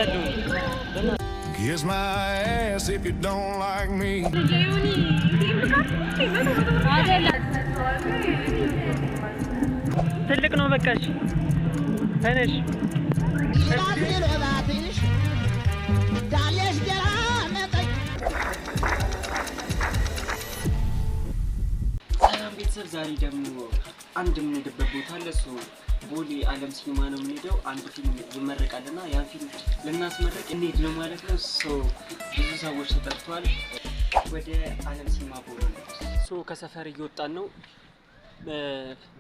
ይባላል? Kiss my ass if you don't like me. አይደለም። ትልቅ ነው። በቃሽ፣ ተነሽ። ባትሽ ዳሌሽ ገራመጠኝ። ሰላም ቤተሰብ፣ ዛሬ ደግሞ አንድ የምንሄድበት ቦታ አለ። እሱ ቦሌ ዓለም ሲኒማ ነው የምንሄደው። አንድ ፊልም ይመረቃል እና ያን ፊልም ልናስመረቅ እንሄድ ነው ማለት ነው። So ብዙ ሰዎች ተጠርተዋል። ወደ ዓለም ሲኒማ ቦሌ ነው። So ከሰፈር እየወጣን ነው።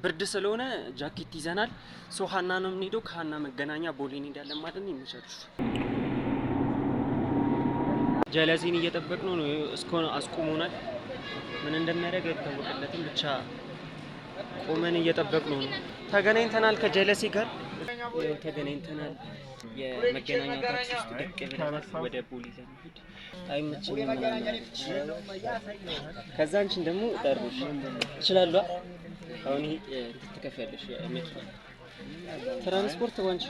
ብርድ ስለሆነ ጃኬት ይዘናል። So ሀና ነው የምንሄደው። ከሀና መገናኛ ቦሌ እንሄዳለን ማለት ነው። ይመቻችሁ። ጀለሴን እየጠበቅነው ነው። እስካሁን አስቆሞናል። ምን እንደሚያደርግ አይታወቅለትም። ብቻ ቆመን እየጠበቅነው ነው። ተገናኝተናል ከጀለሴ ጋር፣ ይኸው ተገናኝተናል። የመገናኛ ታክሲ ውስጥ ደቅ ብለናል። ወደ ቦሌ ለመሄድ አይመቸኝም ምናምን አለች። ከዛ አንቺን ደግሞ ጠሩሽ ይችላሉ። አሁን ይሄ እንትን ትከፍያለሽ፣ የመኪና ትራንስፖርት ባንቺ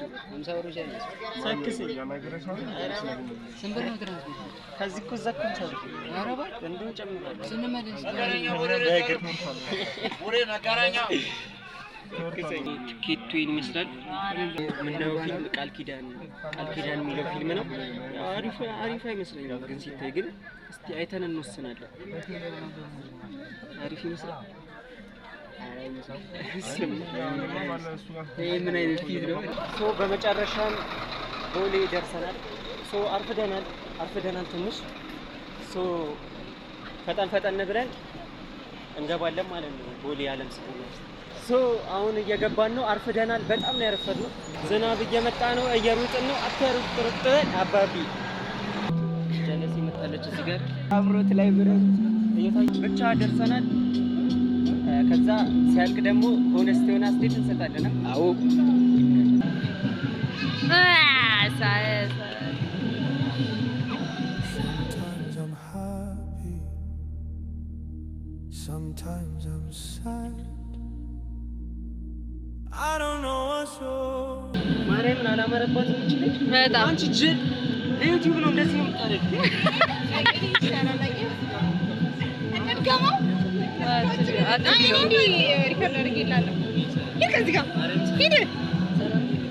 ሰክስኝ። ስንት ብር ነው ትራንስፖርት? ከዚህ እኮ እዛ እኮ 50 ብር እንደውም ጨምሯል። ስንመለስ? በእግር ትኬቱ ይሄን ይመስላል። የምናየው ፊልም ቃል ኪዳን፣ ቃል ኪዳን የሚለው ፊልም ነው። አሪፍ አሪፍ አይመስለኝም ግን ሲታይ፣ ግን እስቲ አይተን እንወስናለን። አሪፍ ይመስላል። ይሄ ምን አይነት ፊት ነው? So በመጨረሻም ቦሌ ደርሰናል። So አርፍደናል፣ አርፍደናል ትንሽ። So ፈጠን ፈጠን ብለን እንገባለን ማለት ነው ቦሌ ዓለም ሲኒማ ውስጥ። So አሁን እየገባን ነው። አርፍደናል፣ በጣም ነው ያረፈድነው። ዝናብ እየመጣ ነው፣ እየሩጥን ነው። አትሩጥ ሩጥ በል አባቢ። ጀለስ ይመጣለች እዚህ ጋር። አብሮት ላይ ብረት እየታየ ብቻ ደርሰናል። ከዛ ሲያልቅ ደግሞ honest የሆነ አስተያየት እንሰጣለን። አዎ። Sometimes I'm happy, sometimes I'm sad. I don't know what's wrong. ማርያምን አላመረባትም እች ልጅ። በጣም። አንቺ ጅል፣ ለዩቲዩብ ነው እንደዚህ ነው የምታደርጊው። እንድገመው። እኔ እንዲህ record አድርጌልሃለሁ። ሂድ ከዚህ ጋር፣ ሂድ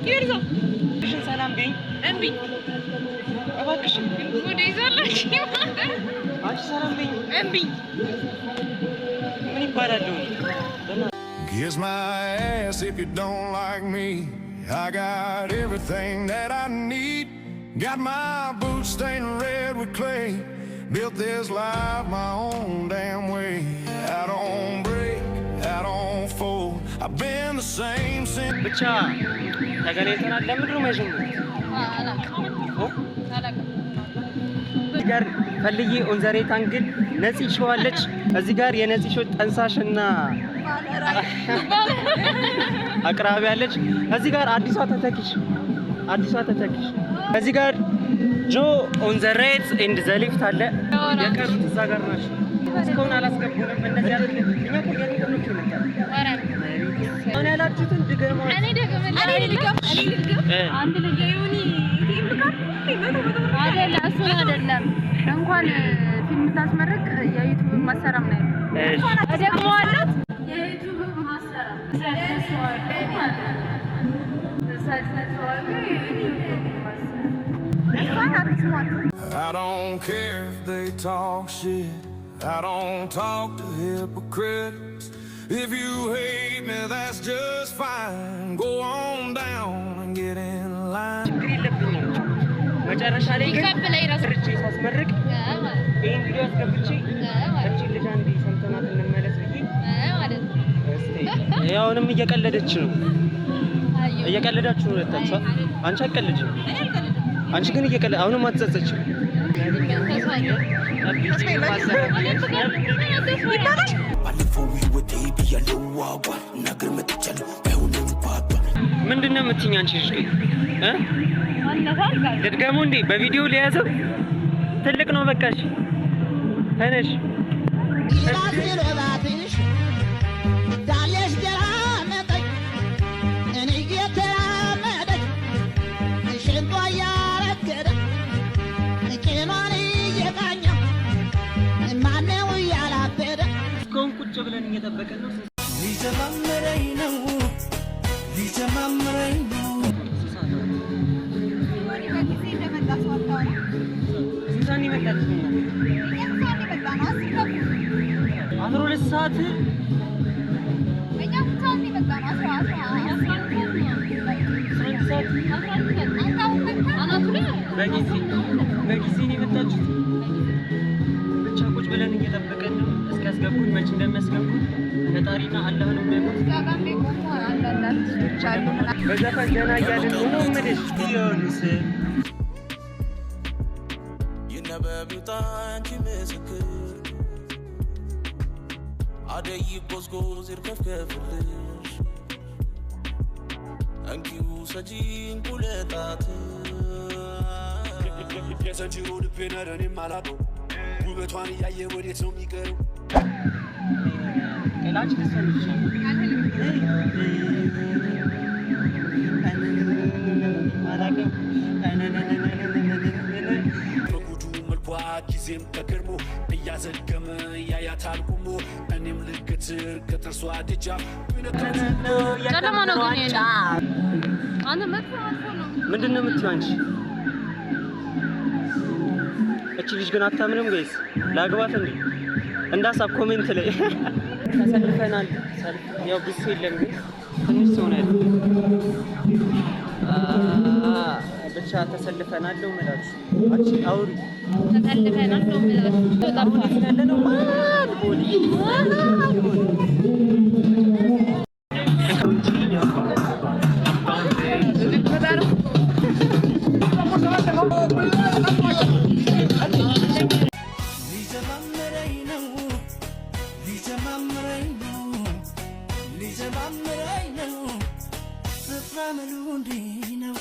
ሂድ እዛ። እባክሽን ሰላም በይኝ። እምቢ። እባክሽን። ወደ ይዛላችሁ። አንቺ ሰላም በይኝ። እምቢ። ምን ይባላል አሁን? Kiss my ass if you don't like me. I got everything that I need. Got my boots stained red with clay. Built this life my own damn way. I don't break, I don't fold. I've been the same since. ብቻ ተገናኝተናል። ለምንድን ነው የማይጀምሩት? ኦ? እዚህ ጋር ፈልዬ on the right angle ነፂ show አለች። እዚህ ጋር የነፂ show ጠንሳሽና አቅራቢ አለች። እዚህ ጋር አዲሷ ተተኪሽ፣ አዲሷ ተተኪሽ። እዚህ ጋር ጆ on the right and the left አለ። የቀሩት እዛ ጋር ናቸው። እስካሁን አላስገቡንም። እነዚህ አይደል እኛ እኮ እየሮጥን ነው እኮ የመጣነው። አሁን ያላችሁትን ድገማ። እኔ ልድገም፣ እኔ ልድገም። አንድ ልጅ አይደለም፣ እሱን አይደለም። እንኳን ፊልም ታስመርቅ የዩቲዩብ ማሰራም ነው ያለው። እደግመዋለሁ። የዩቲዩብ ማሰራ ሰጥተዋለሁ ማለት ነው። ሰጥተዋለሁ የዩቲዩብ ማሰራ። I don't care if they talk shit. I don't talk to hypocrites. If you hate me, that's just fine. Go on down and get in line. ችግር የለብኝም። መጨረሻ ላይ ግን ይቀበለኝ ራሱ። ሰርቼ ሳስመርቅ ይሄን ቪዲዮ አስገብቼ እቺ ልጅ አንዴ ሰምተናት እንመለስ ብዬ ማለት ነው። እስቲ አሁንም እየቀለደች ነው። እየቀለዳችሁ ነው ሁለታችሁ። አንቺ አትቀልጂም። አንቺ ግን እየቀለ አሁንም አትጸጸችም። ባለፈው ህይወቴ ብያለው ዋጓ ነገር መጥቻለሁ ባይሆንም ጓጓ። ምንድን ነው የምትይኝ አንቺ ልጅ ግን እ ልድገሙ እንዴ? በቪዲዮ ሊያዘው ትልቅ ነው። በቃሽ፣ ተነሽ። ባትሽ ዳሌሽ ገራመጠኝ እኔ እየተራመደች ሽንጧ እያረገፈ። ብለን እየጠበቀን ነው። ሊጀማምረኝ ነው ሊጀማምረኝ ነው። ስንት ሰዓት ነው? በጊዜ እንደመጣ ሰው አታወራም። ስንት ሰዓት ነው የመጣችሁት እናንተ? እኛ ስንት ሰዓት ነው የመጣነው? 10:30። 12 ሰዓት። እኛ ስንት ሰዓት ነው የመጣነው? አስራ አስራ 11 ሰዓት። አንተ አሁን መጥተህ በጊዜ ነው የመጣችሁት። ብቻ ቁጭ ብለን እየጠበቀን ነው እስኪያስገቡን። መች እንደሚያስገቡን ፈጣሪና አላህ ነው የሚያውቁት። እዛ ጋር የቆሙ አንዳንድ አርቲስቶች አሉ ምናምን። በዘፈን ዘና እያልን ነው ነው የምልሽ። ዮኑስ። ይነበብ ይውጣ አንቺ ምስክር፣ አደይ ጎዝጎዝ ይርከፍከፍልሽ፣ እንኪው ሰጂ እንቁለጣት። የዘንጅሮ ልቤን ኧረ እኔም አላውቀው፣ ውበቷን እያየ ወዴት ነው የሚቀረው? ላንቺ ደስ ይልሻል። አላውቅም። በጉዱ መልኳ ጊዜም ተገርሞ እያዘገመ ያያታል ቁሞ፣ እኔም ልገትር ከጥርሷ ደጃፍ። ጨለማ ነው ግን የኔ። አንተ መጥፎ መጥፎ ነው። ምንድን ነው የምትይው አንቺ? እቺ ልጅ ግን አታምንም። Guys፣ ላግባት እንዴ? እንደ ሀሳብ comment ላይ። ተሰልፈናል። ሰልፍ ያው ብዙ ሰው የለም ግን ትንሽ ሰው ነው ያለው። ብቻ ተሰልፈናል ነው የምላችሁ። አንቺ አውሪ። ተሰልፈናል ነው የምላችሁ። አሁን የት ነው ያለነው? መሀል ቦሌ፣ መሀል ቦሌ። ሊጀማምረኝ ነው ሊጀማምረኝ ነው ሊጀማምረኝ ነው፣ ስፍራ ምሉ እንዲህ ነው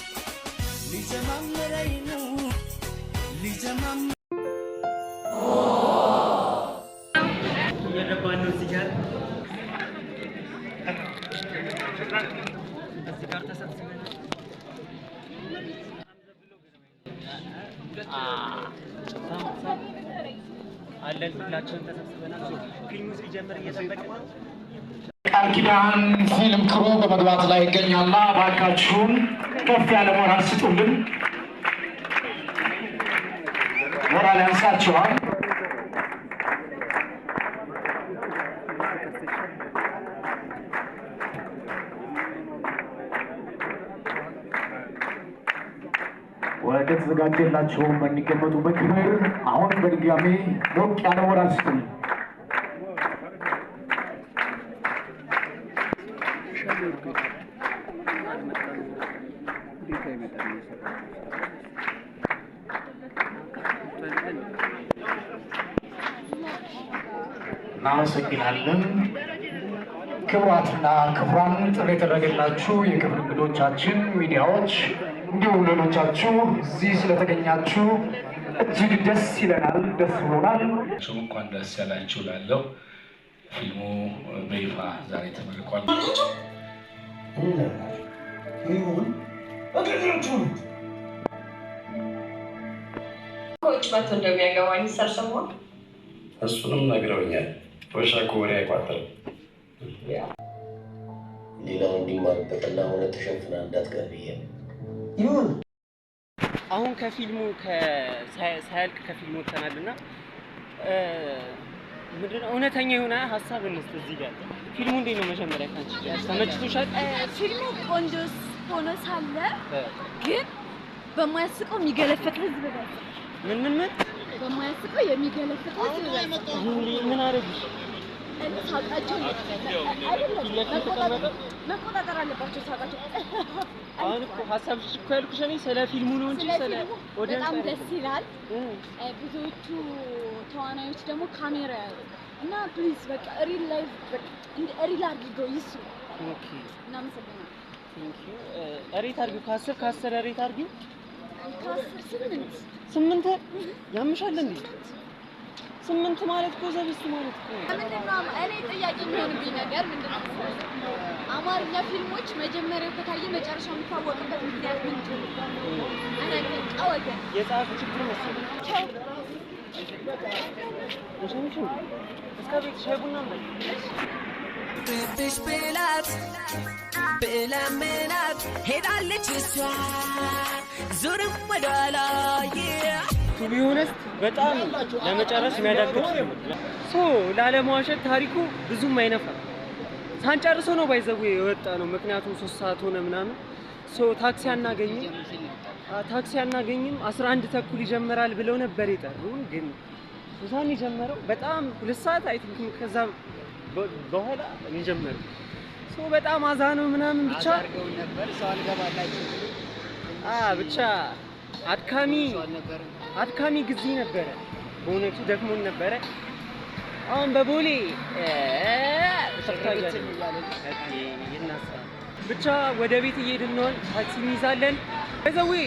ሊጀማምረኝ ነው ሊጀማም እየገባን ነው። እዚህ ጋር ተሰብስበን አለን። ሁላችንም ተሰብስበናል። ፊልሙ ሲጀምር እየጠበቅን ነው። ቃል ኪዳን ፊልም crew በመግባት ላይ ይገኛልና እባካችሁን ከፍ ያለ ሞራል ስጡልን። ሞራል ያንሳችኋል። ወደ ተዘጋጀላቸው እንዲቀመጡ በክብር አሁን በድጋሜ ሞቅ ያለ ሞራል ስጡልን። እናመሰግናለን። ክቡራትና ክቡራን፣ ጥሪ የተደረገላችሁ የክብር እንግዶቻችን፣ ሚዲያዎች፣ እንዲሁም ሌሎቻችሁ እዚህ ስለተገኛችሁ እጅግ ደስ ይለናል፣ ደስ ብሎናል። እንኳን ደስ ያላችሁ ላለው ፊልሙ በይፋ ዛሬ ተመርቋል። ይሁን። ከውጭ መጥቶ እንደሚያገባኝ ሰርሰሞን። እሱንም ነግረውኛል። ወሻ ከወሬ አይቋጥርም። ሌላው እንዲማርበትና እውነት ተሸፍና እንዳትቀር ብዬ ነው። ይሁን። አሁን ከፊልሙ ሳያልቅ ከፊልሙ ወጥተናል እና ምንድነው እውነተኛ የሆነ ሀሳብ እንስጥ። እዚህ ጋር ፊልሙ እንዴት ነው? መጀመሪያ ካንቺ ተመችቶሻል? ፊልሙ ቆንጆ ሆኖ ሳለ ግን በማያስቀው የሚገለፍጥ ህዝብ በዛ። ምን ምን ምን? በማያስቀው የሚገለፍጥ ህዝብ በዛ። ምን አደረጉሽ? እኔ ሳቃቸው አይደለም፣ መቆጣጠር አለባቸው ሳቃቸው። አሁን እኮ ሀሳብሽ እኮ ያልኩሽ እኔ ስለ ፊልሙ ነው እንጂ ስለ ስለ ፊልሙ audience በጣም አይደለም። ደስ ይላል። ብዙዎቹ ተዋናዮች ደግሞ ካሜራ ያዙ እና please በቃ real life በቃ እንደ real አድርገው ይስሩ። እናመሰግናለን። Thank you። Rate አድርጊው፣ ከ10 ከ10 rate አድርጊው። ከ10 8። 8 ያምሻል እንዴ? 8 ማለት እኮ the best ማለት እኮ ነው። ምንድን ነው እኔ ጥያቄ የሚሆንብኝ ነገር ምንድን ነው መሰለህ? አማርኛ ፊልሞች መጀመሪያው ከታየ መጨረሻው የሚታወቅበት ምክንያት ምንድን ነው? አናውቅም። ወገን የጸሐፊ ችግር መሰለኝ። እስከ ቤት ሻይ ቡና እንበል። ብሽ ብላት ብለምናት ሄዳለች እሷ ዙርም ወደኋላ። To be honest በጣም ለመጨረስ የሚያዳግት ፊልም ነው። So ላለመዋሸት ታሪኩ ብዙም አይነፋም። ሳንጨርሰው ነው by the way የወጣ ነው። ምክንያቱም 3 ሰዓት ሆነ ምናምን። So ታክሲ አናገኝም፣ ታክሲ አናገኝም። 11:30 ይጀምራል ብለው ነበር የጠሩን፣ ግን ሱሳን የጀመረው በጣም 2 ሰዓት I think ከዛ በኋላ ነው የጀመረው። So በጣም አዛ ነው ምናምን ብቻ። አድርገውን ነበር፣ ሰው አልገባላቸው ብሎ። ብቻ አድካሚ ሰው አልነበረም። አድካሚ ጊዜ ነበረ። በእውነቱ ደክሞን ነበረ። አሁን በቦሌ ሽርብትን እያለ ነው። ይናሳ ብቻ ወደ ቤት እየሄድን ነው። ታክሲ እንይዛለን። By the way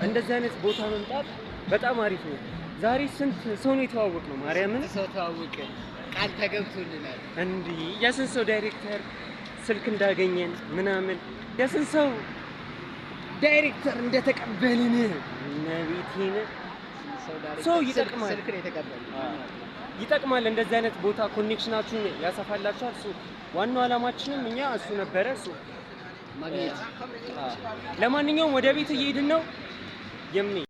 እንደዚህ አይነት ቦታ መምጣት በጣም አሪፍ ነው። ዛሬ ስንት ሰው ነው የተዋወቅነው? ማርያምን። ስንት ሰው ተዋወቅን፣ ቃል ተገብቶልናል። እንዲህ የስንት ሰው ዳይሬክተር ስልክ እንዳገኘን ምናምን፣ የስንት ሰው ዳይሬክተር እንደተቀበልን እመቤቴን። ስንት ሰው ዳይሬክተር ሰው ይጠቅማል። ስልክ ነው የተቀበልን። ይጠቅማል። እንደዚህ አይነት ቦታ connection ኣችሁን ያሰፋላችኋል። እሱ ዋናው ዓላማችንም እኛ እሱ ነበረ። እሱ ማግኘት። ለማንኛውም ወደ ቤት እየሄድን ነው የሚ